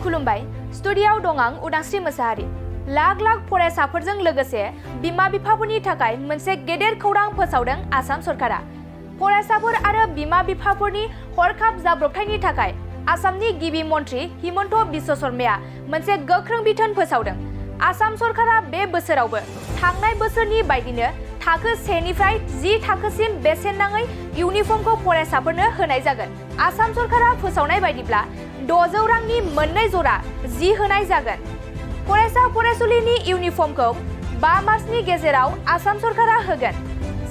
खुलुमबाय स्टुडियाव दं आं उदांस्रि मोसाहारि लाख लाख फरायसाफोरजों लोगोसे बिमा बिफाफोरनि थाखाय मोनसे गेदेर खौरां फोसावदों आसाम सरकारा फरायसाफोर आरो बिमा बिफाफोरनि हरखाब जाब्रबथायनि थाखाय आसामनि गिबि मन्थ्रि हिमन्त बिश्व शर्माया मोनसे गोख्रों बिथोन फोसावदों आसाम सरकारा बे बोसोरावबो थांनाय बोसोरनि बायदिनो थाखो 1 निफ्राय 10 थाखोसिम बेसेन नाङै इउनिफर्मखौ फरायसाफोरनो होनाय जागोन आसाम सरकारा फोसावनाय बायदिब्ला 600 रांनि मोननै जरा जि होनाय जागोन फरायसा फरायसुलिनि इउनिफर्मखौ 5 मार्चनि गेजेराव आसाम सरकारा होगोन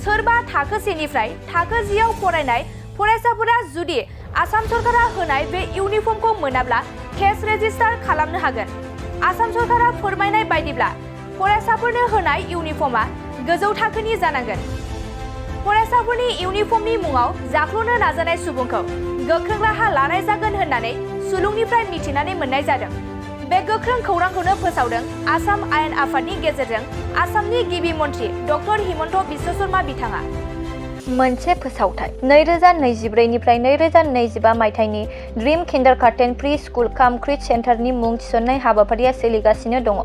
सोरबा थाखो 1 निफ्राय थाखो 10 आव फरायनाय फरायसाफोरा जुदि आसाम सरकारा होनाय बे इउनिफर्मखौ मोनाब्ला केस रेजिस्टार खालामनो हागोन आसाम सरकारा फोरमायनाय बायदिब्ला फरायसाफोरनो होनाय इउनिफर्मआ गोजौ थाखोनि जानांगोन फरायसाफोरनि इउनिफर्मनि मुङाव जाख्ल'नो नाजानाय सुबुंखौ गोख्रों राहा लानाय जागोन होननानै सुलुंनिफ्राय मिथिनानै मोननाय जादों बे गोख्रों खौरांखौनो फोसावदों आसाम आयेन आफादनि गेजेरजों आसामनि गिबि मन्थ्रि डक्टर हिमन्त बिश्व शर्मा बिथाङा मोनसे फोसावथाय 2024 निफ्राय 2025 मायथाइनि ड्रीम किन्डारगार्टेन प्रि स्कुल काम क्रिच सेन्टारनि मुं थिसननाय हाबाफारिया सोलिगासिनो दङ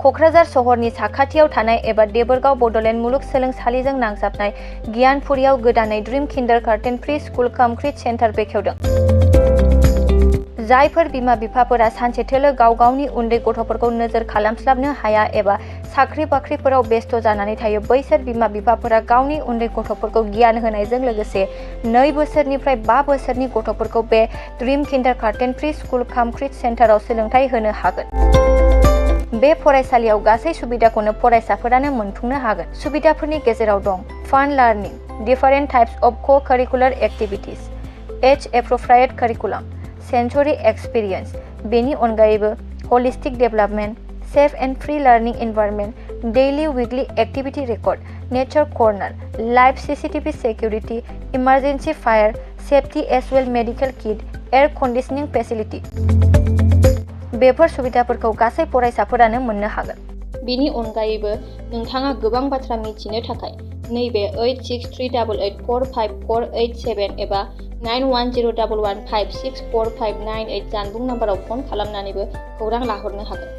क'क्राझार सहरनि साखाथियाव थानाय एबा देबोरगाव बड'लेण्ड मुलुगसोलोंसालिजों नांजाबनाय गियानपुरियाव गोदानै ड्रीम किन्डारगार्टेन प्रि स्कुल काम क्रिच सेन्टार बेखेवदों जायफोर बिमा बिफाफोरा सानसेथोलो गाव गावनि उन्दै गथ'फोरखौ नोजोर खालामस्लाबनो हाया एबा साख्रि बाख्रिफोराव बेस्थ' जानानै थायो बैसोर बिमा बिफाफोरा गावनि उन्दै गथ'फोरखौ गियान होनायजों लोगोसे 2 बोसोरनिफ्राय 5 बोसोरनि गथ'फोरखौ बे ड्रीम किन्डारगार्टेन प्रि स्कुल काम क्रिच सेन्टाराव सोलोंथाइ होनो हागोन बे फरायसालियाव गासै सुबिदाखौनो फरायसाफोरानो मोनफुंनो हागोन सुबिदाफोरनि गेजेराव दं फान learning different types of co-curricular activities age appropriate curriculum sensory experience बेनि अनगायैबो holistic development safe and free learning environment daily weekly activity record nature corner live CCTV security emergency fire safety as well medical kit air conditioning facility बेफोर सुबिदाफोरखौ गासै फरायसाफोरानो मोननो हागोन बेनि अनगायैबो नोंथाङा गोबां बाथ्रा मिथिनो थाखाय नैबे 8638454887 एबा 9101156459 जानबुं नाम्बाराव फन खालामनानैबो खौरां लाहरनो हागोन